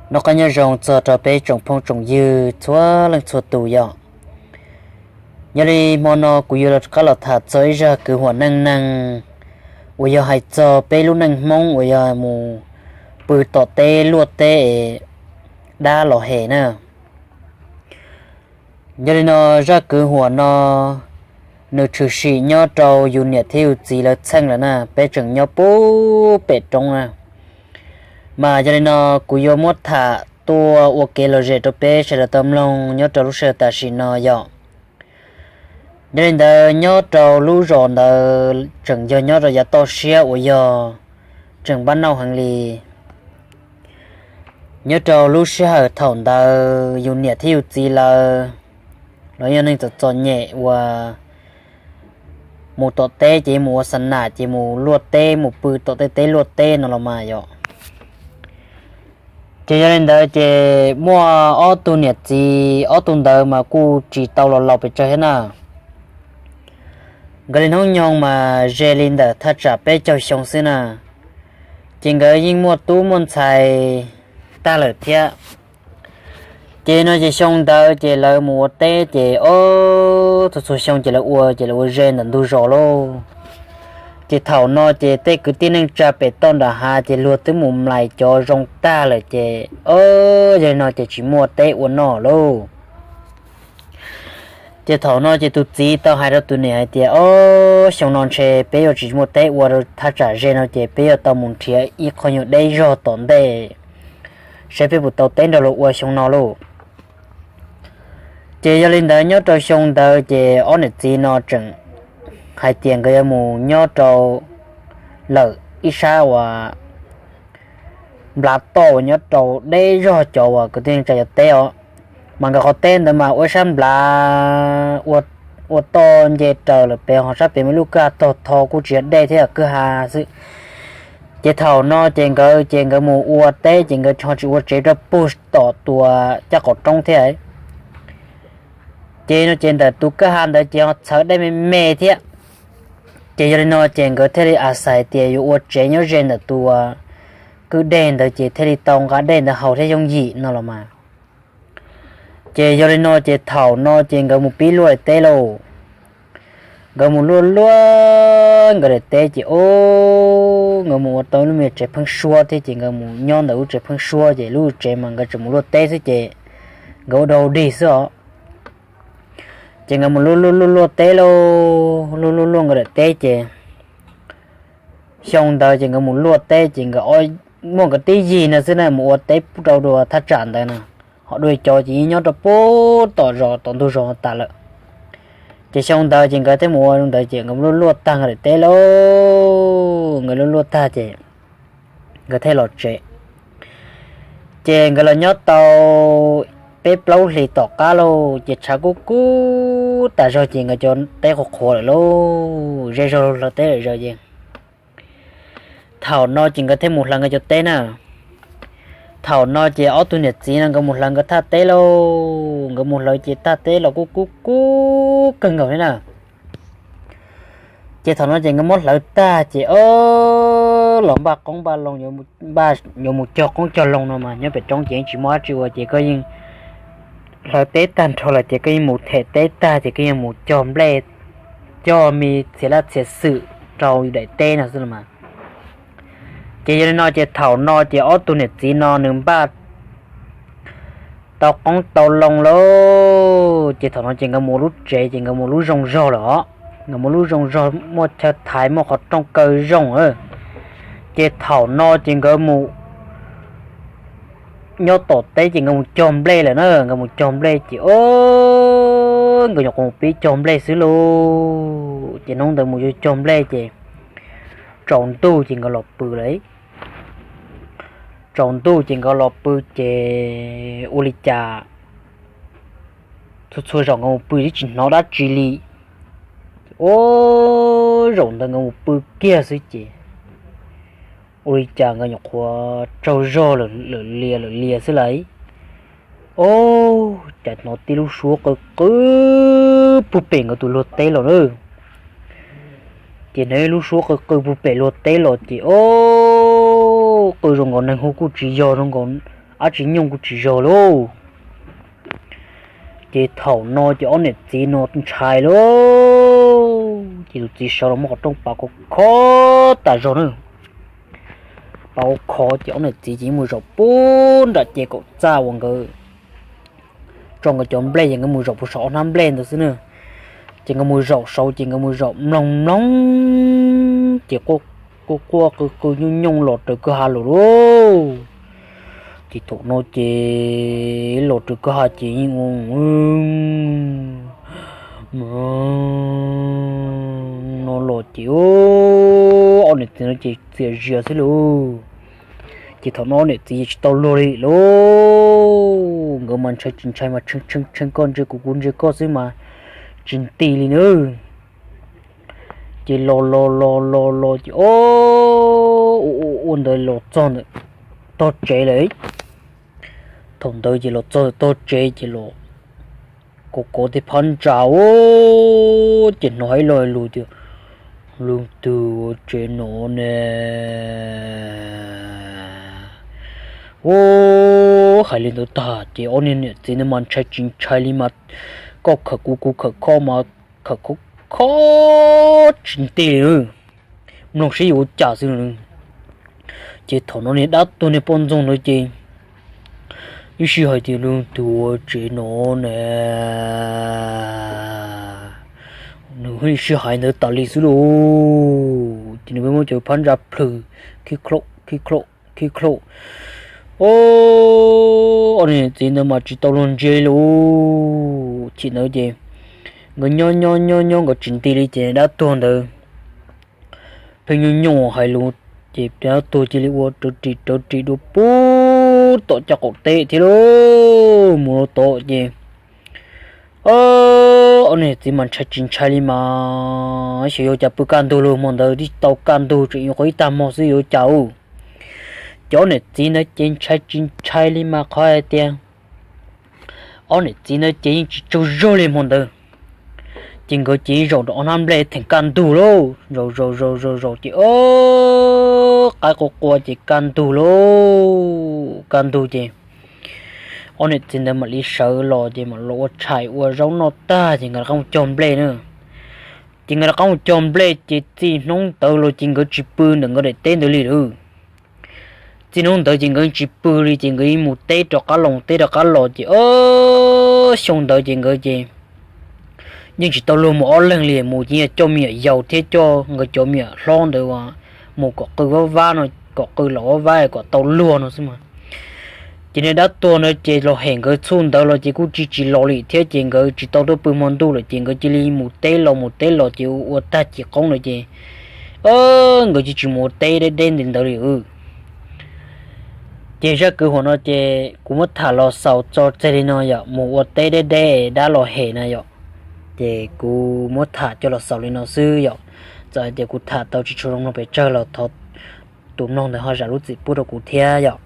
Noj qab nyob zoo txog rau peb tsoom phooj tsoom ywg txhua leej txhua tus yom. Yog li hmo no kuv yuav rov qab los tham txog ib zaj kwv huam neej neeg uas yog hais txog peb lub neej Hmoob uas yog mus pw tom teb luaj teb es dab los hem na. Yog li no, zaj kwv huam no nws tshwm sim nyob rau yus niam thiab yus txiv lawv txheej lawm na, peb tseem nyob puag pem roob na. Mas yog li no, kuv yuav muab tham tuaj ua kev lom zem rau peb sawv daws tau mloog nyob rau lub sij hawm tam sim no yom. Yog li ntawd, nyob rau lub zos ntawd tseem yog nyob rau yav toj siab uas yog tseem npab nauj heev li. Nyob rau lub sij hawm thaum ntawd yus niam thiab yus txiv lawv, los yog neeg txom txom nyem uas mus tom teb ces mus ua xa nam ces mus luaj teb mus pw tom tej teb luaj teb no los mas yom. Ces yog li ntawd ces muaj ob tug niam txiv, ob tug ntawd mas kuj tsis tau los laus pes tsawg thiab na. Nkawd li hnub nyoog mas ze li ntawm thaj tsam peb caug xyoo xwb na. Ces nkawd yeej muaj tub muaj ntxhais tag lawm thiab. Ces no ces xyoo ntawd ces lawv mus ua teb ces ob txhua txhua xyoo ces lawv ua ces lawv ua ze ntawm ntug zos lauj. Ces thaum no ces tej kwv tij neej tsa pem toj nram hav ces luag twb mus mlais cov zoo tag lawm ces ob yog li no ces tsis muaj teb ua noj lauj. Ces thaum no ces tus txiv tau hais rau tus niam hais tias, Ob, xyoo no ntshe peb yuav tsis muaj teb ua rau thaj tsam ze no ces peb yuav tau mus nrhiav ib qho nyuag deb zog tom ntej saib peb puas tau teb nrog luag ua xyoo no lauj. Ces yog li ntawd nyob rau xyoo ntawd ces ob niam txiv no tseem hais tias nkawd yuav mus nyob rau lawm ib sab uas nplav toj uas nyob rau deb zog cov uas kwv tij neej tsa yuav teb os. Mas nkawd qhov teb ntawd mas ua ib sab nplav ua toj nce raws lawm pem ho sab pem muaj lub kwj ha tog tho kuj tsis yog dej thiab kwj ha xwb. Ces thaum no ces nkawd ces nkawd mus ua teb ces nkawd ho tsis ua tsev rau puag tom tus caj qaum roob thiab. Ces no ces ntawm tus kwj ha ntawd ces ho txhawv dej me me thiab. Ces yog li no ces nkawd thiaj li a xais tias yuav ua tsev nyob ze ntawm tus kwj dej ntawd ces thiaj li tau nqa dej ntawd haus thiab yooj yim no los mas. Ces yog li no ces thaum no ces nkawd mus pib luaj daim teb lauj. Nkawd mus luaj luaj nkawd daim teb ces ob, nkawd mus ua tau lub me tsev pheeb suab thiab ces nkawd mus nyob ntawm lub tsev pheeb suab ces lub tsev mas nkawd tseem mus luaj teb xwb ces nkawd ua dog dig xwb os. Ces nkawd mus luaj luaj luaj luaj teb lauj, luaj luaj luaj nkawd daim teb ces xyoo ntawd ces nkawd mus luaj teb ces nkawd muaj nkawd tib yig no xwb na mus ua teb rau dua thaj tsam ntawd na. Ho dua cov ces yeej nyob rau puag tom zos tom ntug zos tas lawm. Ces xyoo ntawd ces nkawd thiaj mus ua ntawd ces nkawd luaj luaj tag nkawd daim teb lauj, nkawd luaj luaj tag ces nkawd thiaj los tsev. Ces nkawd los nyob tau peb plaub hlis tom qab lauj ces tshav kub kub tas zog ces nkawd cov teb qhuav qhuav lawm lauj, ze zog hlawv teb lawm zog ces thaum no ces nkawd thiaj mus hlawv nkawd cov teb na. Thaum no ces ob tug niam txiv no nkawd mus hlawv nkawd thaj teb lauj, nkawd mus hlawv ces thaj teb los kuj kub kub kawg nkaus thiab na. Ces thaum no ces nkawd muab hlawv tag ces ob, los npaj qoob npaj loo, yuav mus cog qoob cog loo no mas nyob pem roob ces yeej tsis muaj dab tsi ua ces koj yeej hlawv teb tag nrho lawm ces koj yeej mus them teb tag ces koj yeej mus cog nplej, cog me txhia laj txhia xwm rau yus daim teb no xwb los mas. Ces yog li no ces thaum no ces ob tug niam txiv no nws npaj tau qoob tau loo lauj, ces thaum no ces nkawd mus lub tsev ces nkawd mus lub zoo zog lawm os. Nkawd mus lub zoo zog muaj chaw thaiv muaj qhov rooj kaw zoo. Ces thaum no ces nkawd mus nyob tom teb ces nkawd mus cog nplej lawm na, nkawd mus cog nplej ces ob, nkawd nyuam qhuav mus pib cog nplej xwb lauj. Ces hnub ntawd mus yuav cog nplej ces tsaus ntuj ces nkawd los pw lawm. Tsaus ntuj ces nkawd los pw ces ua li cas txhua txhua zaus nkawd mus pw twb tsis hnov dab tsi li. Ob, zaum ntawd nkawd mus pw kiag xwb ces ua li cas nkawd nyuam qhuav tsaug zog lawm lias lawm lias xwb lauj. Ob, cas hnov tib lub suab qw qw puag pem nkawd tus luag teb los na. Ces hnov ib lub suab qw qw puag pem luag teb los ces ob, qw zoo nkaus neeg hu kuj tsis yog, zoo nkaus dab tsi nyooj kuj tsis zog lauj. Ces thaum no ces ob niam txiv no ntshai lauj, ces tus txiv sawv los muab qhov rooj pav khov khov tas zog na. Pav khov khov ces ob niam txiv ces mus zaum pub nram ces kaum txaj uas nkawd tso nkawd cov nplej, ces nkawd mus zaum pub saum ob hnab nplej ntawd xwb na. Ces nkawd mus zaum saud ces nkawd mus zaum mloog mloog ces quaj quaj qw qw nyooj nyooj los raws kwj ha lawm lauj. Ces thaum no ces los raws kwj ha ces yeej ua no los ces ob niam txiv no ces txias zias xwb lauj. Ces thaum no ob niam txiv tsis tau luag li lauj, nkawd mas ntshai tsis ntshai mas tshee tshee koj ntsia kuv kuv ntsia koj xwb mas tsis nti li na. Ces los los los los los ces ua ua ntawd los txog ntawm tog tsev lawm. Thaum ntawd ces los txog tog tsev ces los kov kov tej phab ntsa ua ces hnov ib lo lus tias, leej twg ua tsev no ne? Ua hais li ntawd tag ces ob niag niam txiv ntawd mas ntshai tsis ntshai li mas koj khawm kuv kuv khawm koj mas khawm kho kho tsis nti li, mloog seb yuav ua cas xwb. Ces thaum no niag dab tuag niag poj ntxoog ntawd ces ib sij hais tias leej twg ua tsev no ne, nws ib sij hais ntawd tas li xwb lauj. Ces nws pheej muab cov phab ntsa plhws khib khlaum khib khlaum khib khlaum. Ob niag niam txiv ntawd mas tsis tau luag ntsia li lauj. Chim ntawd ces nkawd nyob nyob nyob nyob nkawd tsis nti li ces dab tuag ntawd pheej nyooj nyooj hais lus ces dab tuag cia li ua rawv ris rawv ris dua puag tom caj qaum teb thiab lauj. Mus rau tom ces ob niag niam txiv mas ntshai tsis ntshai li mas xyov yuav cas pw kaj ntug lauj. Hmo ntawd twb tau kaj ntug tseem yuav qhov ib tag hmo xwb yuav cas u. Ces ob niam txiv ntawd ces ntshai tsis ntshai li mas qhov hais tias ob niam txiv ntawd ces yeej tsis tsaug zog li hmo ntawd. Ces nkawd ces zaum rau ob hnab nplej theem kaj ntug lauj, zaum zaum zaum zaum zaum ces qaib qua qua ces kaj ntug lauj. Kaj ntug ces ob niam txiv ntawd mam li sawv los ces mam los ua tshais ua zaub noj tag ces nkawd rov qab mus cog nplej na. Ces nkawd rov qab mus cog nplej ces txij hnub ntawd los ces nkawd tsis pw ntawm nkawd daim teb ntawd li lawm. Txij hnub ntawd ces nkawd tsis pw li ces nkawd yeej mus teb rov qab los mus teb rov qab los ces xyoo ntawd ces nkawd ces yeej tsis tau luag mus ob leeg li, mus ces yog coj me nyuam yaus thiab coj nkawd cov me nyuam hlob ntawd mus kom qw vab vab no, kom qw los vab vab kom tau luag no xwb mas. Ces niag dab tuag ntawd ces los hem nkawd txhua ntawd los ces kuj tsis tsis los li thiab ces nkawd tsis tau tuaj pw hmo ntuj lawm ces nkawd cia li mus teb los mus teb los ces ua tag cim qoob lawm ces nkawd cia tsis mus ua teb deb deb nti ntawd li. Ces zaj kwv huam no ces kuv muab tham los xaus txog txij li no yom, mus ua teb deb deb dab los hem na yom. Ces kuv muab tham coj los xaus li no xwb yom. Txawm hais tias kuv tham tau tsis tshua zoo mloog pes tsawg los thov tus mloog ntawd ho zam lub txim pub rau kuv thiab yom.